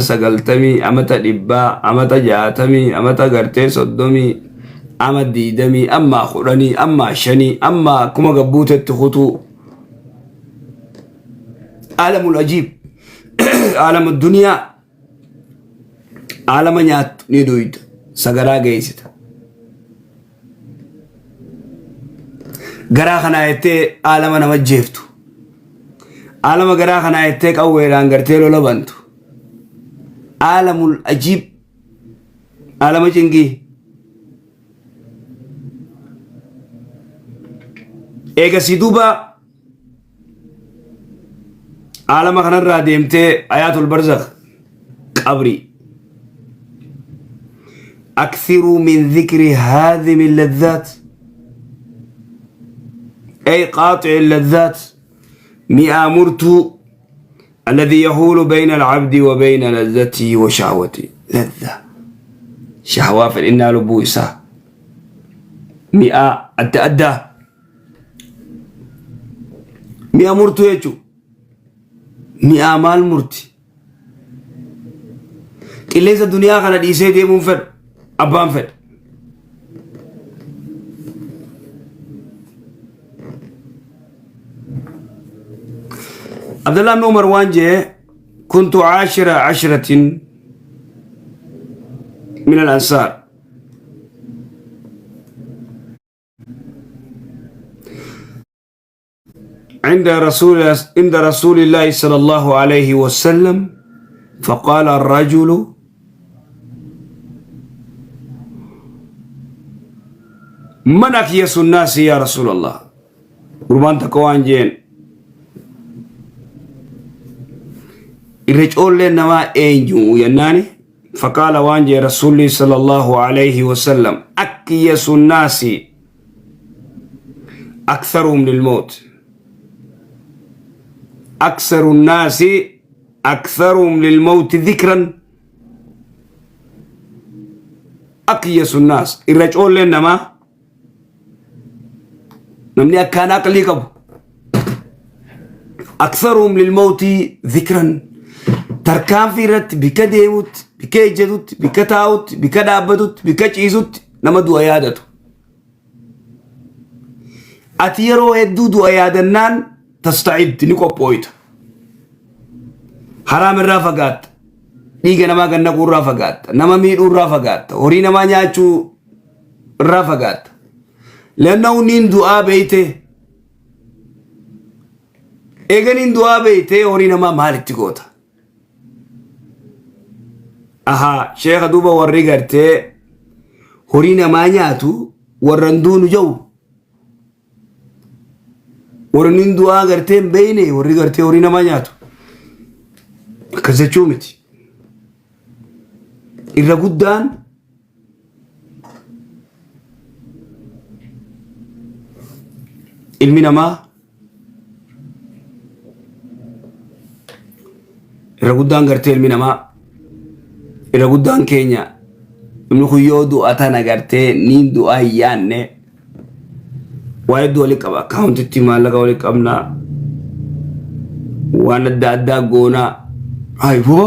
90, amata 100, amata 60, amata gartee 30, ama 20, ammaa 10, ammaa 5, ammaa akkuma gabbuutetti kutuu. Aalamul ajiib. Aalama duniyaa. Aalama nyaattu ni duyda. Sagaraa geessita. Garaa kanaa jettee aalama nama jeeftu. Aalama garaa kanaa jettee qawweedhaan gartee lola bantu. Aalamul ajiib. Aalama cingii. Eegasii duuba aalama kanarraa deemtee ayaatul barzakh qabrii. Akthiruu min dhikri haadhimi ladhaat ay qaaxi'i ladhaat mi'aa murtuu الذي يحول بين العبد وبين لذته وشهوته لذة شهوة فإنها لبو إساء mi'aa adda addaa mi'a murtuu jechuun mi'aa maal murti qilleensa duniyaa kana dhiisee deemuun fedhu abbaan fedhe Abdullah ibn Umar waan jee kuntu caashira cashratin min al-ansaar عند رسول الله صلى الله عليه وسلم فقال الرجل من أكيس الناس يا رسول الله قربان تكوان جين الرجل لنا أنجو يناني فقال وان رسول الله صلى الله عليه وسلم أكيس الناس أكثرهم للموت أكثر الناس أكثرهم للموت ذكرا أكيس الناس الرجل لنا ما namni akkaan aqlii qabu aktharuhum lilmawti dhikran tarkaanfii irratti bikka deemutti bikka ejjetutti bikka taa'utti bikka dhaabbatutti bikka ciisutti nama du'a yaadatu ati yeroo hedduu du'a yaadannaan tasta'id ni qophooyta haraam irraa fagaatta dhiiga namaa gad naquu irraa fagaatta nama miidhuu irraa fagaatta horii namaa nyaachuu irraa fagaatta Leannahu niin du'aa beeytee. Eega niin du'aa beeytee horii namaa maalitti goota? Ahaa sheekha duuba warri gartee horii namaa nyaatu warra hin duunu jau. Warri niin du'aa gartee hin beeyne warri gartee horii namaa nyaatu. Akkas jechuu miti. Irra guddaan Ilmi namaa irra guddaan gartee ilmi namaa irra guddaan keenya inni kun yoo du'a tana gartee niin du'aa hin yaanne waa hedduu walitti qaba akkaawuntitti maallaqa walitti qabna waan adda addaa goonaa ayboo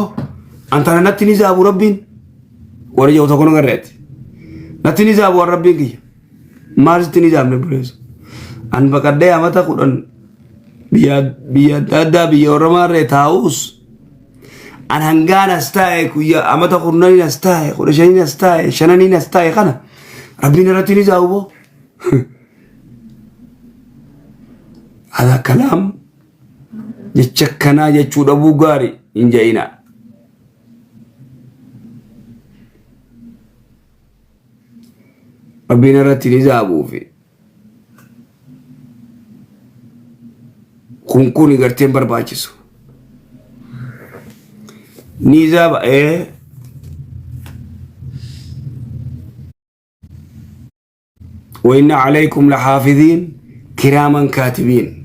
antana natti ni zaabu rabbiin Warra jedhu tokko nagarreetti. Natti ni zaabu waan rabbiin kiyya. Maal sitti ni zaabne buleessa. An baqadhee amata 10 biyya biyya adda addaa biyya Oromaarree taa'us an hangaan as taa'e guyyaa amata 10n as taa'e 15n as taa'e 5n as taa'e kana rabbiin irratti ni zaabu boo. Hada kalaam jecha akkanaa jechuu dhabuu gaari hin ja'inaa. Rabbiin irratti ni zaabuufi. Kun kun gartee hin barbaachisu. Ni zaaba ee. وإن عليكم لحافظين كراما كاتبين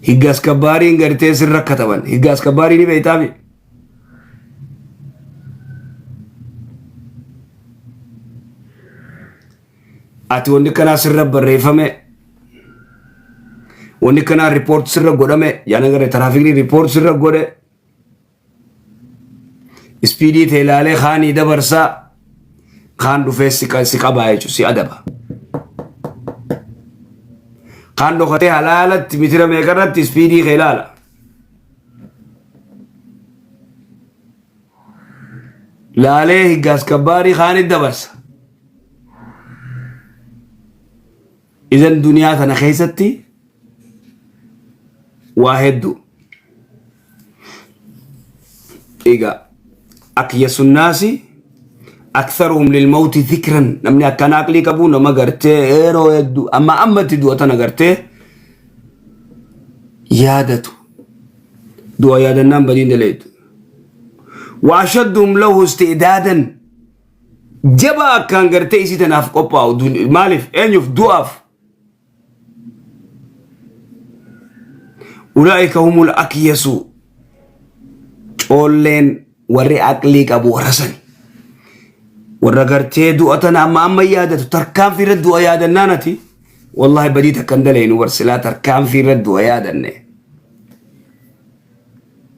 higga askabbaariin gartee sirra kataban higga askabbaarii ni beeytaami ati wanni kanaa sirra barreeffame. Wanni kanaa report sirra godhame yaana garee taraafikni report sirra godhe. Ispiidii ta'e ilaalee kaanii dabarsaa kaan dhufee si qabaa jechuudha si adaba. Kaan dhokatee halaalatti mitira meeqarratti ispiidii kee ilaala. Laalee higgaas kabbaarii kaanit dabarsa. Idan duniyaa tana keessatti waa hedduu. Egaa akyasunnaasi aktharuhum lilmawti dhikran namni akkana aqlii qabu nama gartee yeroo hedduu amma ammatti du'a tana gartee yaadatu. Du'a yaadannaan badiin daleetu. Wa ashadduhum lahu isti'daadan jabaa akkaan gartee isii tanaaf qophaa'u maaliif eenyuuf du'aaf ulaa'ika humul akyasu coolleen warri aqlii qabu warra sani warra gartee du'a tana amma amma yaadatu tarkaanfii irra du'a yaadannaan ati wallahi badii takka hin dalaynu bar silaa tarkaanfii irra du'a yaadanne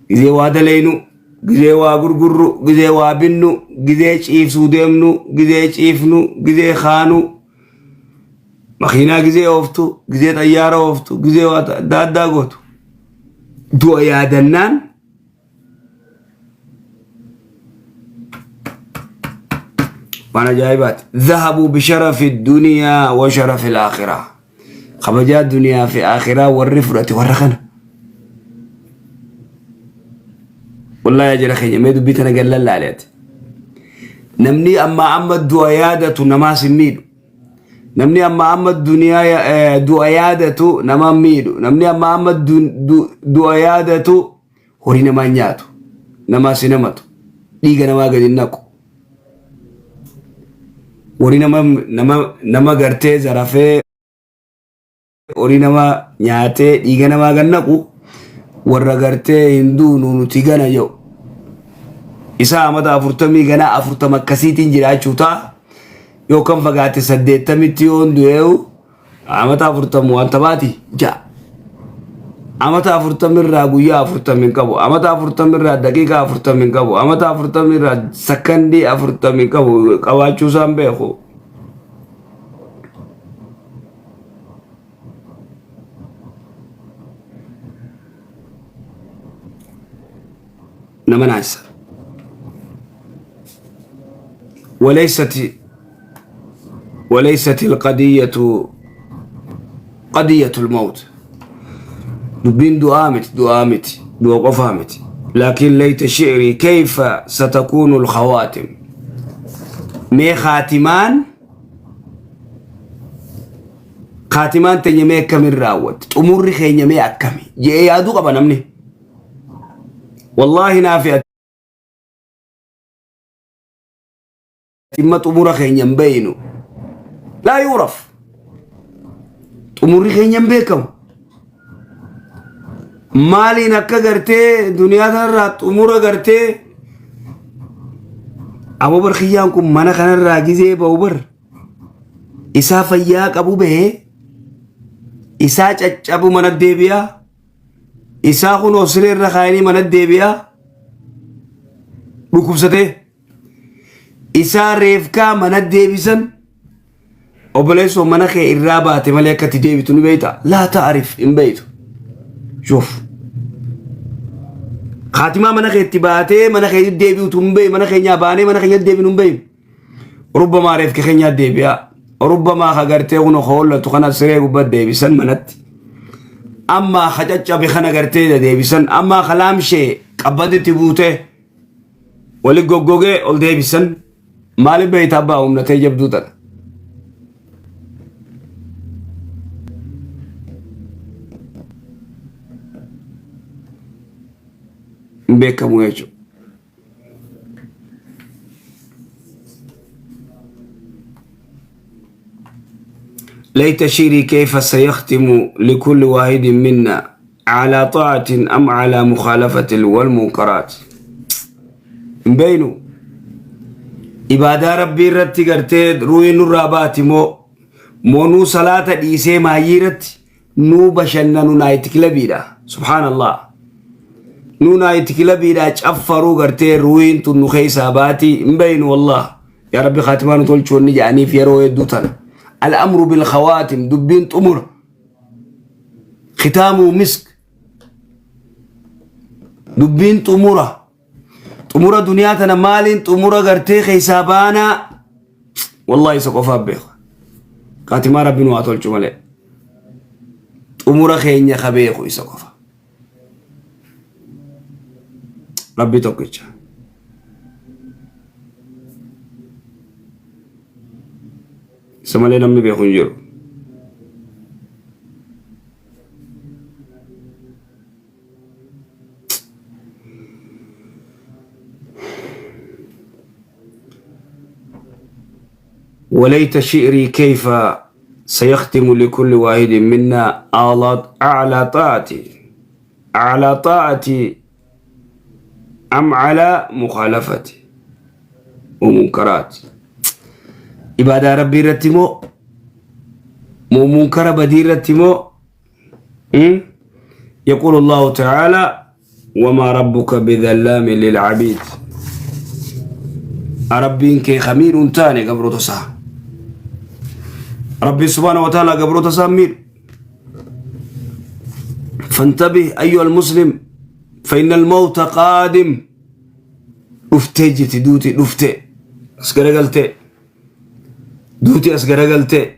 Gizee waa dalaynu, gizee waa gurgurru, gizee waa binnu, gizee ciifsuu deemnu, gizee ciifnu, gizee kaanu, makiinaa gizee ooftu, gizee xayyaara ooftu, gizee waa adda addaa gootu. Du'a yaadannaan waan ajaa'ibaati. Dhahabuu bisharafi duniyaa wa sharafi laakiraa. Kabajaa duniyaa fi akhiraa warri fudhate warra kana. Wallahi yaa jara keenya mee dubbii tana gad lallaale ati. Namni ammaa amma du'a yaadatu namaas hin miidhu. Namni ammaa amma duniyaa du'a yaadatu nama hin miidhu. Namni ammaa amma du'a yaadatu horii namaa hin nyaatu. Namaas hin hamatu. Dhiiga namaa gadi hin naqu. Horii nama nama nama gartee zarafee horii nama nyaatee dhiiga namaa gad naqu warra gartee hin duunu nuti gana jedhu. Isaa amata 40 ganaa 40 akkasiitiin jiraachuu ta'a. Yookaan fagaate 80tti yoon du'eewu Amata 40 waan taphaati ja'a. Amata 40 irraa guyyaa 40 hin qabu. Amata 40 irraa daqiiqaa 40 hin qabu. Amata 40 irraa sakandii 40 hin qabu. Qabaachuu isaan beeku. Nama naasisa. وليست القضية قضية الموت دبين دؤامت دؤامت دوقفامت لكن ليت شعري كيف ستكون الخواتم مي خاتمان خاتمان teenya mee akkamin raawwatti xumurri keenya mee akkami je'ee yaaduu qaba namni wallaahi naafi dhimma xumura keenya hin beeynu. Laa yuuraf. Xumurri keenya hin beekamu. Maaliin akka gartee duniyaa kanarraa xumura gartee aboo bar kiyyaan kun mana kanarraa gizee ba'u bar isaa fayyaa qabu bahee isaa caccabu mana deebi'aa isaa kunoo siree irra kaayanii mana deebi'aa dhukkubsatee isaa reefkaa mana deebisan obboleessoo mana kee irraa baate malee akka itti deebitu ni beekta laa ta'arif hin beektu shuf kaatimaa mana kee itti baatee mana kee deebi'utu hin beeknu mana keenyaa baanee mana keenya deebinu hin beeknu rubbamaa reefka keenyaa deebi'a rubbamaa ka gartee kun hoollatu kana siree gubbaa deebisan manatti ammaa ka caccabe kana gartee deebisan ammaa ka laamshee qabbatitti buutee wali goggogee ol deebisan maaliif beekta abbaa humna ta'e jabduu tana. Hin beekamu jechuudha. ليت شيري كيف سيختم لكل واحد منا على طاعة أم على مخالفة والمنكرات بينو ibaadaa rabbii irratti gartee ruuhin nurraa baati moo moonuu salaata dhiisee maayyii irratti Nuu bashannanu night clubiidha. Subhaanallah. Nuu night clubiidha caffaruu gartee ruuhiin tun nu keessaa baati hin beeynu wallah. Yaa Rabbi khaatimaa nu tolchu wanni jedhaniif yeroo hedduu tana. Al-amru bil khawaatim dubbiin xumura. Khitaamuu misk dubbiin xumura. Xumura duniyaa tana maaliin xumura gartee keessaa baanaa wallahi isa qofaaf beeka. Kaatimaa rabbi nu haa tolchu malee. Xumura keenya ka beeku isa qofa. Rabbi tokkicha. Isa malee namni beeku hin jiru. وليت شعري كيف سيختم لكل واحد منا على طاعتي على طاعتي أم على مخالفتي ومنكرات عبادة ربي رتمو مو منكر بدي رتمو. يقول الله تعالى وما ربك بظلام للعبيد ربين كي خمير تاني قبرو تسا ربي سبحانه وتعالى قبرو تسا مير. فانتبه أيها المسلم فإن الموت قادم. dhuftee jirti duuti dhufte as garagalte duuti as garagalte.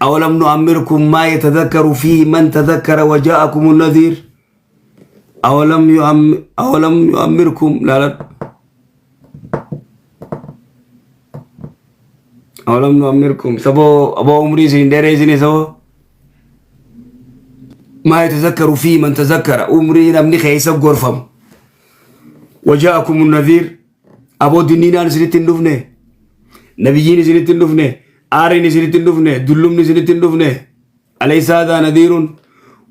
أولم نعمركم ما يتذكر فيه من تذكر وجاءكم النذير أولم يؤمركم لا لا أولم نعمركم سبو أبو عمري سين ديري سبو ما يتذكر فيه من تذكر عمري نمني خيسا غرفم وجاءكم النذير أبو دينينا سنتين دفنه نبيين سنتين دفنه آرين سنتين دفنه دلومني سنتين دفنه أليس هذا نذير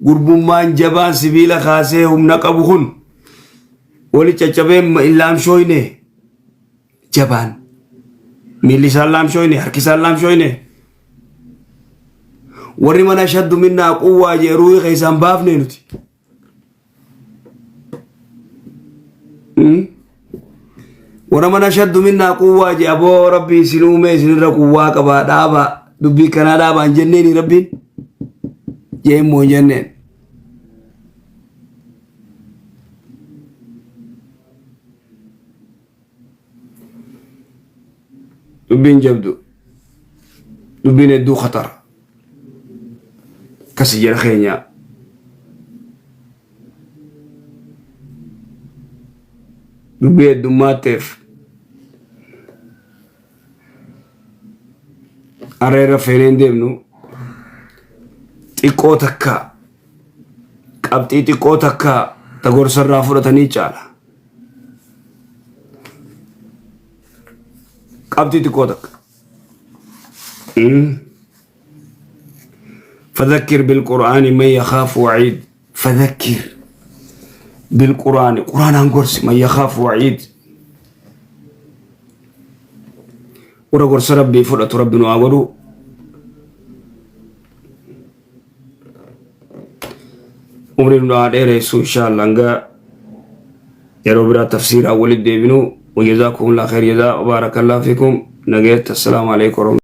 gurbummaan jabaan sibiila kaasee humna qabu kun wali caccabee hin laamshooyne jabaan miilli isaan laamshooyne harki isaan laamshooyne warri mana shaddu minnaa quwwaa jee ruuhii keessaan baafne nuti. Warra mana shaddu minnaa quwwaa jee aboo rabbi isin uume isinirra quwwaa qabaa dhaaba dubbii kanaa dhaabaa hin jenneeni rabbiin jee immoo hin jenneen. Dubbiin jabdu dubbiin hedduu khatara akkasi jara keenya. Dubbii heddummaatteef areera feeneen deemnu xiqqoo takka qabxii xiqqoo takka ta gorsarraa fudhatanii caala. Qabxii xiqqoo takka. فذكر بالقرآن من يخاف وعيد فذكر بالقرآن قرآن gorsi من يخاف وعيد warra gorsa rabbii fudhatu rabbi nu haa godhu. Umrii nu haa dheeressu inshallah hanga yeroo biraa tafsiiraan walitti deebinu. وجزاكم الله خير جزاء وبارك الله فيكم. نجيت السلام عليكم.